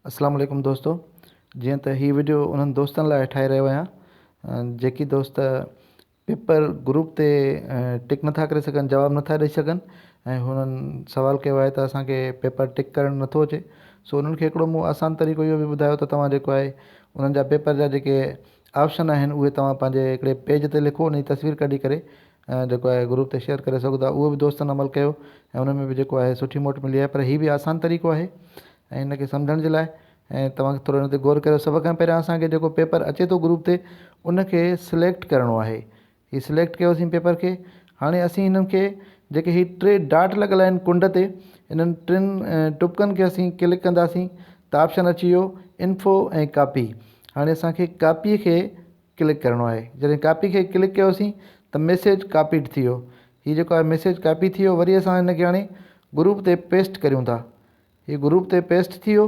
اسلام عليڪم دوستو جيئن ته هي وڊيو انهن دوستن لاء ٺاهي رهيو آهيان جيڪي دوست پيپر گروپ تي ٽڪ نٿا ڪري سگهن جواب نٿا ڏئي سگهن ۽ هنن سوال ڪيو آهي ته اسانکي پيپر ٽڪ ڪرڻ نٿو اچي سو انهن کي هڪڙو مون آسان طريقو اهو به ٻڌايو ته توهان جيڪو آهي انهن جا پيپر جا جيڪي آپشن آهن اهي توهان پنهنجي هڪڙي پيج تي لکو ان جي تصوير ڪڍي ڪري جيڪو آهي گروپ تي شيئر ڪري سگهو ٿا اهو به دوستن عمل ڪيو ۽ ان ۾ به جيڪو آهي سٺي موٽ ملي آهي پر هي به آسان طريقو آهي ۽ ان کي سمجهڻ جي لاء ۽ توهان ٿورو ان تي غور ڪريو سڀ کان پهريان اسان کي جيڪو پيپر اچي ٿو گروپ تي ان کي سليڪٽ ڪرڻو آهي هي سليڪٽ ڪيوسين پيپر کي هاڻي اسين انهن کي جيڪي هي ٽي ڊاٽ لڳل آهن ڪنڊ تي انهن ٽن ٽپڪن کي اسين ڪلڪ ڪنداسين ته آپشن اچي ويو انفو ۽ ڪاپي هاڻي اسان کي ڪاپي کي ڪلڪ ڪرڻو آهي جڏهن ڪاپي کي ڪلڪ ڪيوسين ته ميسيج ڪاپيڊ ٿي ويو هي جيڪو آهي ميسيج ڪاپي ٿي ويو وري اسان هن کي هاڻي گروپ تي پيسٽ ڪريون ٿا هي گروپ تي پيسٽ ٿي ويو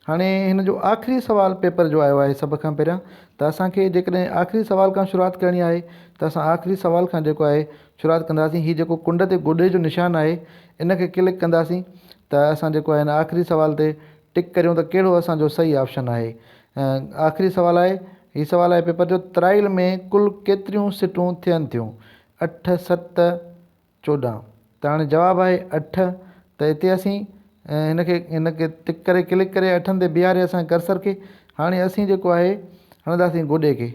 هاڻي هن جو آخري سوال پيپر جو آيو آهي سڀ کان پهريان ته اسان کي جيڪڏهن آخري سوال کان شروعات ڪرڻي آهي ته اسان آخري سوال کان جيڪو آهي شروعات ڪنداسين هي جيڪو ڪنڊ تي گڏي جو نشان آهي ان کي ڪلڪ ڪنداسين ته اسان جيڪو آهي آخري سوال تي ٽڪ ڪريون ته ڪهڙو اسان جو صحيح آپشن آهي آخري سوال آهي، هي سوال آهي پيپر جو ترائيل ۾ ڪل ڪيتريون سٽون ٿين ٿيون؟ اٺ، ست، 14. ته هاڻي جواب آهي اٺ ته هتي اسين هن کي هن کي ٽڪ ڪري ڪلڪ ڪري اٺن تي بيهاري اسان ڪرسر کي هاڻي اسين جيڪو آهي هڻنداسين گڏي کي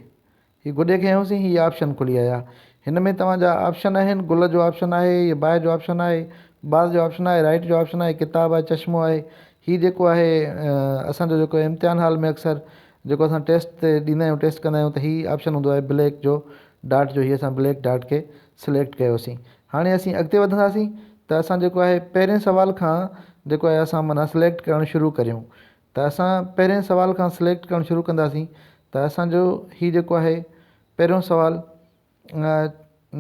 هي گڏي کي هنيوسين هي آپشن کلي آيا هن ۾ توهان جا آپشن آهن گل جو آپشن آهي هي باهه جو آپشن آهي باز جو آپشن آهي رائٽ جو آپشن آهي ڪتاب آهي چشمو آهي هي جيڪو آهي اسان جو جيڪو امتحان هال ۾ اڪثر جيڪو اسان ٽيسٽ تي ڏيندا آهيون ٽيسٽ ڪندا آهيون ته هي آپشن هوندو آهي بليڪ جو ڊاٽ جو هي اسان بليڪ ڊاٽ کي سليڪٽ ڪيوسين هاڻي اسين اڳتي وڌنداسين ته اسان جيڪو آهي پهرين سوال کان جيڪو آهي اسان معنيٰ سليڪٽ ڪرڻ شروع ڪريون ته اسان پهرين سوال کان سليڪٽ ڪرڻ شروع ڪنداسين ته اسان جو هي جيڪو آهي پهريون سوال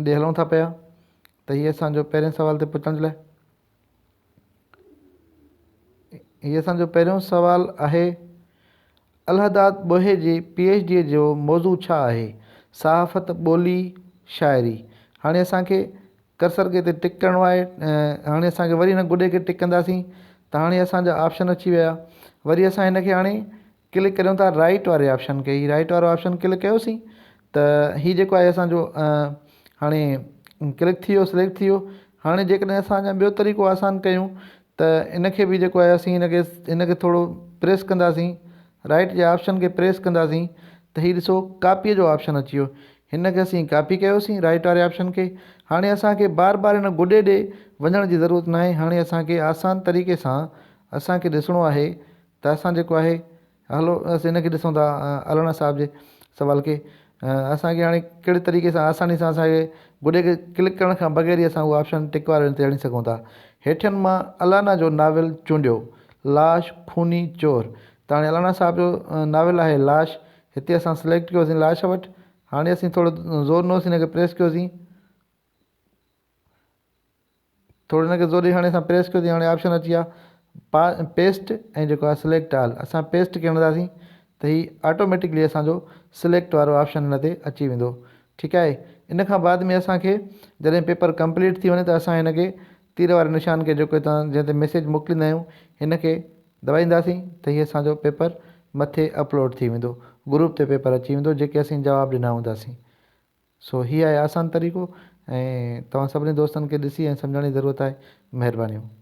ڏي هلون ٿا پيا ته هي اسان جو پهرين سوال تي پهچڻ جي لاء هي اسان جو پهريون سوال آهي الهداد ٻوهي جي پي ايڇ ڊي جو موضوع ڇا آهي صحافت ٻولي شاعري هاڻي اسان کي ڪرسر کي هتي ٽڪ ڪرڻو آهي هاڻي اسان کي وري هن گڏي کي ٽڪ ڪنداسين ته هاڻي اسان جا آپشن اچي ويا وري اسان هن کي هاڻي ڪلڪ ڪريون ٿا رائٽ واري آپشن کي هي رائٽ وارو آپشن ڪلڪ ڪيوسين ته هي جيڪو آهي اسان جو هاڻي ڪلڪ ٿي ويو سليڪٽ ٿي ويو هاڻي جيڪڏهن اسان اڃا ٻيو طريقو آسان ڪيون ته ان کي به جيڪو آهي اسين هن کي هن کي ٿورو پريس ڪنداسين رائٽ جي آپشن کي پريس ڪنداسين ته هي ڏسو ڪاپي جو آپشن اچي ويو هن کي اسين ڪاپي ڪيوسين رائٽ واري آپشن کي هاڻي اسان کي بار بار هن گڏي ڏي وڃڻ جي ضرورت ناهي هاڻي اسان کي آسان طريقي سان اسان کي ڏسڻو آهي ته اسان جيڪو آهي هلو اسين هن کي ڏسون ٿا الانا صاحب جي سوال کي اسان کي هاڻي ڪهڙي طريقي سان آساني سان اسان کي گڏي کي ڪلڪ ڪرڻ کان بغير ئي اسان اهو آپشن ٽڪ واري تي هڻي سگهون ٿا هيٺين مان الانا جو ناول چونڊيو لاش خوني چور ته هاڻي الانا صاحب جو ناول آهي لاش هتي اسان سليڪٽ ڪيوسين لاش وٽ هاڻي اسين ٿورو زور ڏنوسين هن کي پريس ڪيوسين ٿورو هن کي زور ڏئي هاڻي اسان پريس ڪيوسين هاڻي آپشن اچي ويا پيسٽ ۽ جيڪو آهي سليڪٽ آل اسان پيسٽ کي هڻنداسين ته هي آٽوميٽڪلي اسانجو سليڪٽ وارو آپشن هن تي اچي ويندو ٺيڪ آهي ان کان بعد ۾ اسانکي جڏهن پيپر ڪمپليٽ ٿي وڃي ته اسان هن کي تير واري نشان کي جيڪو هتان جنهن تي ميسيج موڪليندا آهيون هن کي دٻائينداسين ته هي اسان جو پيپر مٿي اپلوڊ ٿي ويندو گروپ تي پيپر اچي ويندو جيڪي اسين جواب ڏنا هونداسين سو هي آهي آسان طريقو ۽ توهان سڀني دوستن کي ڏسي ۽ سمجهڻ جي ضرورت آهي مهربانيون.